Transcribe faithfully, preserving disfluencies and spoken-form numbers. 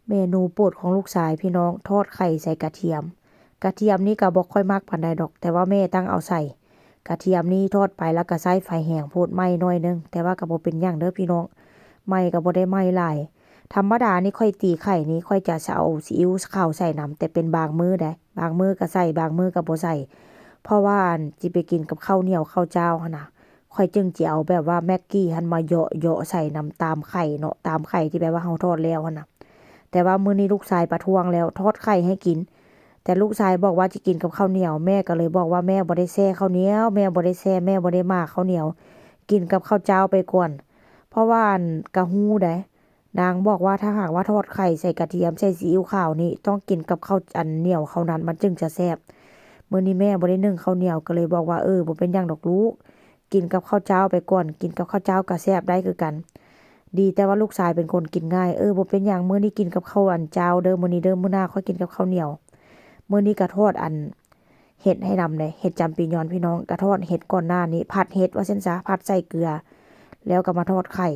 เมนูโปรดของลูกชายพี่น้อง ทอดไข่ใส่กระเทียม กระเทียมนี่ก็บ่ค่อยมักปานใดดอก แต่ว่าแม่ตั้งเอาใส่ กระเทียมนี่ทอดไปแล้วก็ใช้ไฟแฮงโพด ไหม้หน่อยหนึ่ง แต่ว่าก็บ่เป็นหยังเด้อพี่น้อง ไหม้ก็บ่ได้ไหม้หลาย ธรรมดานี่ข้อยตีไข่นี่ข้อยจะเอาซีอิ๊วขาวใส่นำ แต่เป็นบางมื้อใด บางมื้อก็ใส่ บางมื้อก็บ่ใส่ เพราะว่าอันสิไปกินกับข้าวเหนียวข้าวเจ้าหั้นนะ ข้อยจึงสิเอาแบบว่าแม็กกี้หั้นมาเหยาะๆใส่นำตามไข่เนาะ ตามไข่ที่แบบว่าเฮาทอดแล้วหั้นนะ แต่ว่ามื้อนี้ลูกชายประท้วงแล้ว ทอดไข่ให้กิน แต่ลูกชายบอกว่าจะกินกับข้าวเหนียว แม่ก็เลยบอกว่าแม่บ่ได้แซ่ข้าวเหนียว แม่บ่ได้แซ่ แม่บ่ได้หม่าข้าวเหนียว กินกับข้าวเจ้าไปก่อน เพราะว่าอันกะฮู้ได นางบอกว่าถ้าหากว่าทอดไข่ใส่กระเทียม ใส่ซีอิ๊วขาวนี่ ต้องกินกับข้าวอันเหนียวข้าวนั้นมันจึงจะแซ่บ มื้อนี้แม่บ่ได้นึ่งข้าวเหนียว ก็เลยบอกว่า เออ บ่เป็นหยังดอกลูก กินกับข้าวเจ้าไปก่อน กินกับข้าวเจ้าก็แซ่บได้คือกัน ดีแต่ว่าลูกชายเป็นคนกินง่าย เออ บ่เป็นหยัง มื้อนี้กินกับข้าวอันเจ้าเด้อ มื้อนี้เด้อ มื้อหน้าค่อยกินกับข้าวเหนียว มื้อนี้ก็ทอดอันเห็ดให้นำเลย เห็ดจำปียอนพี่น้อง ก็ทอดเห็ดก่อนหน้านี้ ผัดเห็ดว่าซั่นซะ ผัดใส่เกลือ แล้วก็มาทอดไข่